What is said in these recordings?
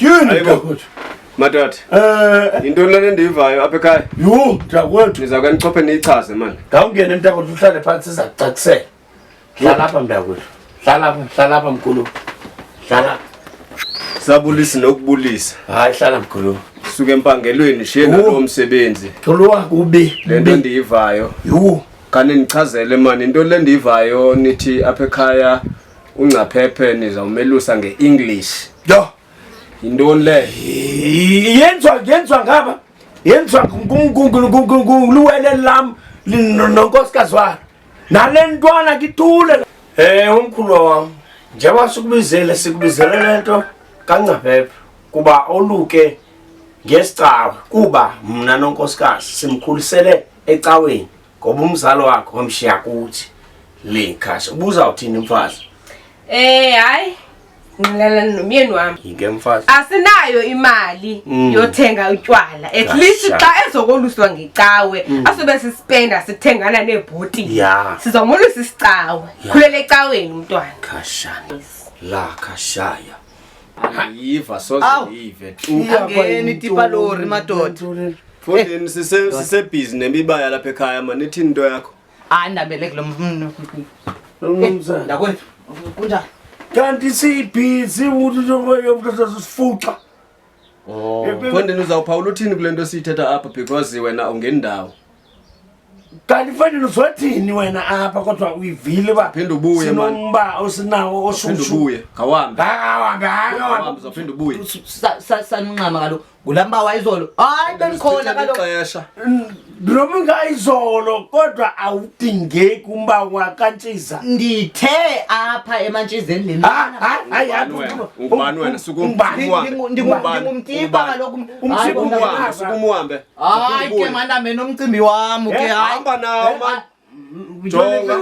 Tyhini Hayibo. mntakwethu. Madoda, Eh, yintoni lena endiyivayo apha ekhaya? yhu mntakwethu. Niza kanichophe niyichaze mani. Ngawungene mntakwethu uhlale phantsi siza kucacisela. Hlala apha mntakwethu. Hlala apha, hlala apha mkhulu. Hlala. Sabulisa nokubulisa. Hayi hlala mkhulu. Suka empangelweni shiye nalowo msebenzi. Mkhulu kubi. Le nto ndiyivayo. Yhu. Khani nichazele mani into le ndiyivayo nithi apha ekhaya ungcaphephe nizawumelusa nge-English. Yho. Yintoni le? Yenziwa yenziwa ngaba? Yenziwa luwele lam nonkosikazi walo. Nale ntwana kithule. Eh umkhulu wam, njengoba sikubizele sikubizele le nto kaNgcaphephe kuba oluke ngesicawe kuba mna nonkosikazi simkhulisele ecaweni ngoba umzali wakhe wamshiya kuthi le khasha. Ubuzawuthini mfazi? Eh hayi ngilalana nomyeni wami. Yike mfazi. Asinayo imali yothenga utywala. At least Kasha. xa ezokoluswa ngecawe asobe sispenda sithengana neebhotile. Ya. Sizomolusa isicawe. Khulele ecaweni umntwana. Khashana. La khashaya. Andiyiva soze Awu. ndiyive tu. Angeni tipa lori madoda. Mfondini sise sisebhizi nemibaya lapha ekhaya mani ithini into yakho? Hayi ndabele kulo Mnumzana. Ndakwethu. Kunjani? Kanti siyibhizi sifuxa. Mfondini uzawuphawula uthini kule nto siyithetha apha because wena ungendawo. Kanti fanele uzothini wena apha kodwa uyivile uba Phinde ubuye, man. sinomba osinawo Phinde oshushu. ubuye. Khawuhambe. Akahambe, akahambe. Khawuhambe uzawuphinda ubuye. Sanunqama kaloku. Ngulamba wayizolo. Hayi bendikhona kaloku. Ixesha. Noma ungayizolo kodwa awudingeki umba wakantshiza. Ndithe apha emantshizeni le Ha ha hayi hayi. Ungubani wena? Ungubani wena? Suka Ungubani? uhambe. Ndingumtipa kaloku. Umsiba Hayi, Uhambe, suka umuhambe. Hayi ke mandihambe nomcimbi wam ke hayi. Hamba nawo man. Jonga.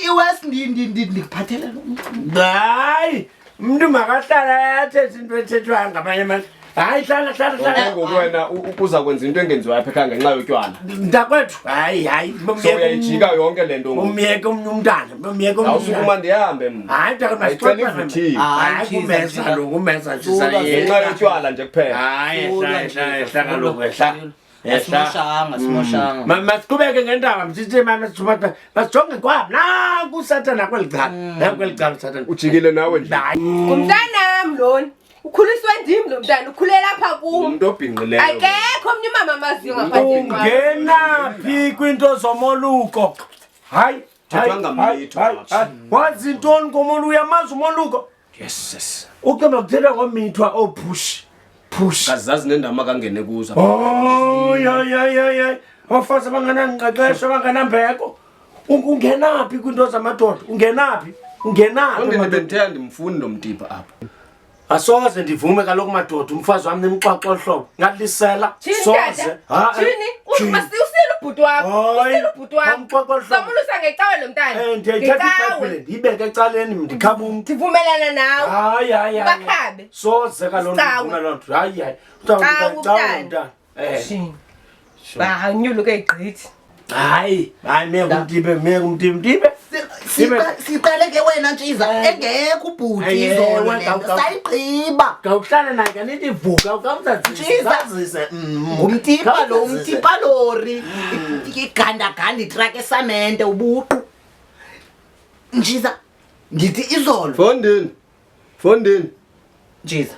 Iwest ndikuphathele lo mcimbi. Hayi, umuntu makahlala athethe into ethethwayo ngamanye amazwi. Hayi hlala hlala hlala. Ngoku wena uza kwenza into engenziwayo apha ekhaya ngenxa yotywala. Mntakwethu, hayi hayi. So uyayijika yonke le nto ngoku. Umyeke omnye umntana, umyeke omnye Awusukuma umntana. ndihambe mna. Hayi mntakwethu, Ayicela masixoxe. ivuthiwe. Hayi Hayi, kumeza Tshiza, lo, kumeza Tshiza. Suka, Ngenxa yotywala nje kuphela. Hayi ehla ehla ehla kaloku ehla. Ehla. Asimoshanga, asimoshanga. Masiqhubeke ngendaba msithi masijonge kwabo nanku usathana kweli cala nanku kweli cala usathana. Ujikile nawe nje. Hayi. Ngumntanam lona. Ukhuliswe ndim lo mntana, ukhulela apha kum. Umuntu obhinqileyo. Akekho omnye umama amaziyo ngaphandle kwam. Ungenaphi kwinto zomoluko? Hayi, hayi, Thethwa hayi, ngamlitho hayi, apha. hayi. Wazi ntoni ngomoluko? Uyamazi umoluko? Yes, yes. Uceba kuthethwa ngomithwa oophush push. Kazazi nendama kangene kuzo. Oh, ya ya ya ya. Abafazi abanganangqeqesho abanganambeko. Ungenaphi kwinto zamadoda? Ungenaphi? Ungenaphi? Mfondini madoda? bendithe andimfuni lo mtipa apha. Asoze ndivume kaloku madoda umfazi wam nimxwaxa olu hlobo. Ngathi lisela. Tshini Soze. tata. Ha, eh, Tshini, tshini. usile ubhuti wakho. Hayi, Usile ubhuti wakho. amxwaxa olu hlobo. Samulusa ngecawe lo mntana. Eh, ndiyayithatha Ngecawe. ibhayibhile ndiyibeke ecaleni ndikhaba umntu. Ndivumelana nawe. Hayi hayi hayi. Bakhabe. Soze kaloku Cawe. ndivume loo nto. Hayi hayi. Cawe Cawe umntana. umntana. Eh. Tshini. Banyuluke igqithi. Hayi, hayi miyeke umtipe, miyeke umtipe, mtipe. Siqale ke wena Ntshiza engekho ubhuti Eh, izolo we, le nto. gawu, gawu. Sayigqiba. Gawuhlale naye kanithi vuka Ntshiza. ukawuzazise. Ngumtipa lo, umtipa lori. Igandaganda itraka esamente ubuqu. Ntshiza ngithi izolo. Mfondini. Mfondini. Ntshiza.